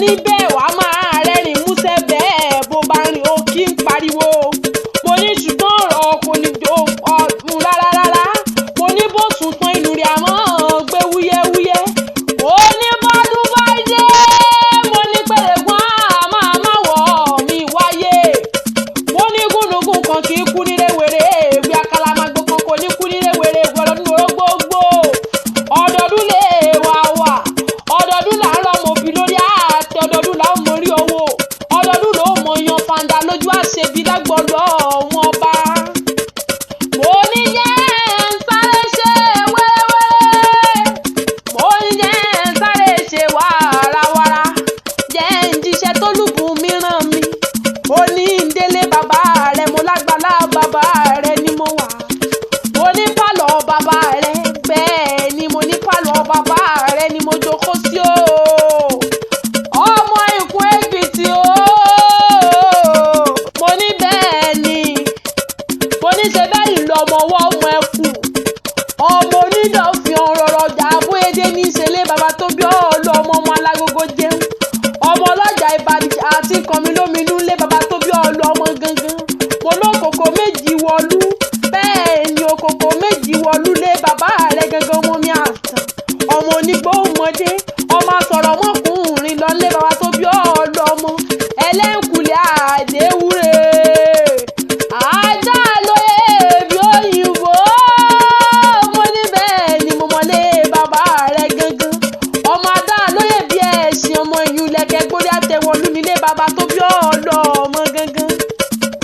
ní bẹ́ẹ̀ wàá máa rẹ́rìn músẹ́ bẹ́ẹ̀ bó bá rìn ó kí ń pariwo. Mo ní ṣùgbọ́n ọ̀rọ̀ kò ní ọ̀hún rárá rárá. Mo ní bó sùn tán inú rẹ̀ àmọ́ gbé wúyẹ́wúyẹ́. Mo ní bọ́dún bá dé, mo ní pèrègùn àmọ́ àmọ́ wọ̀ mí wáyé. Mo ní gúnugún kan kì í kú nílé wèrè, èwe àkàlàmàgbò kan kò ní kú nílé wèrè, èwe ọdọọdún orógbógbó. Ọdọọdún lè wà wà, ọdọọdún là ń rọmọ òbí lórí àtẹ, ọdọọdún là ń mórí owó, ọdọọdún ló mọ yan fanda lójú àṣebí lágbọ́dọ̀ wọn bá. Mo ní jẹ́ ń sáré ṣe wẹ́rẹ́wẹ́rẹ́, mo ní jẹ́ ń sáré ṣe wàràwàrà, jẹ́ ń jíṣẹ́ tó lùbùn mi ràn mí. Ó ní ń délé bàbá rẹ̀, mo lágbàlá bàbá rẹ̀ ni mo wà. Mo ní pàlọ́ bàbá rẹ̀, bẹ́ẹ̀ ni mo ní pàlọ́ bàbá rẹ̀ ni mo jókòó sí o. Ọmọ ìkún Èkìtì o. Mo ní bẹ́ẹ̀ ni, mo ní ṣe bẹ́ẹ̀ ìlú ọmọ ọwọ́ ọmọ ẹkùn. Ọmọ onídọ̀fin ọ̀rọ̀rọ̀ ọjà abóyédé ní í ṣe lé bàbá tó bí ọ̀ọ́lù ọmọ ọmọ alágogo jẹun. Ọmọ ọlọ́jà Ìbàdàn àti kànmí lóminú lé bàbá tó bí ọ̀ọ́lù ọmọ gangan. Mo lókòkò méjì wọlú, bẹ́ẹ̀ ni òkòkò méjì wọlú lé bàbá rẹ̀ gangan ọmọ mi àtàn. Ọmọ onígbó ọmọdé, ọmọ asọ̀rọ̀ ọmọkùnrin lọ lé bàbá tó bí ọ̀ọ́lù ọmọ. Ẹlẹ́nkùlé àdéwúre. Ajá lóye bí òyìnbó. Mo ní bẹ́ẹ̀ ni mo mọ̀lé bàbá rẹ̀ gangan. Ọmọ adá lóye bí ẹṣin ọmọ ìyún lẹ̀kẹ́ gbórí àtẹ̀wọ̀lú nílé bàbá tó bí ọ̀ọ́lù ọmọ gangan.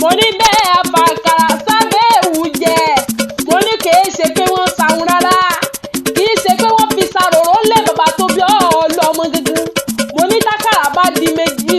Mo ní bẹ́ẹ̀ àfàkàrà sábẹ́ èwù jẹ. Mo ní kì í ṣe pé wọ́n sahun rárá. Kì í ṣe pé wọ́n fi sàròró lé bàbá tó bí ọ̀ọ́lù ọmọ gangan. Mo ní tákàrà bá di méjì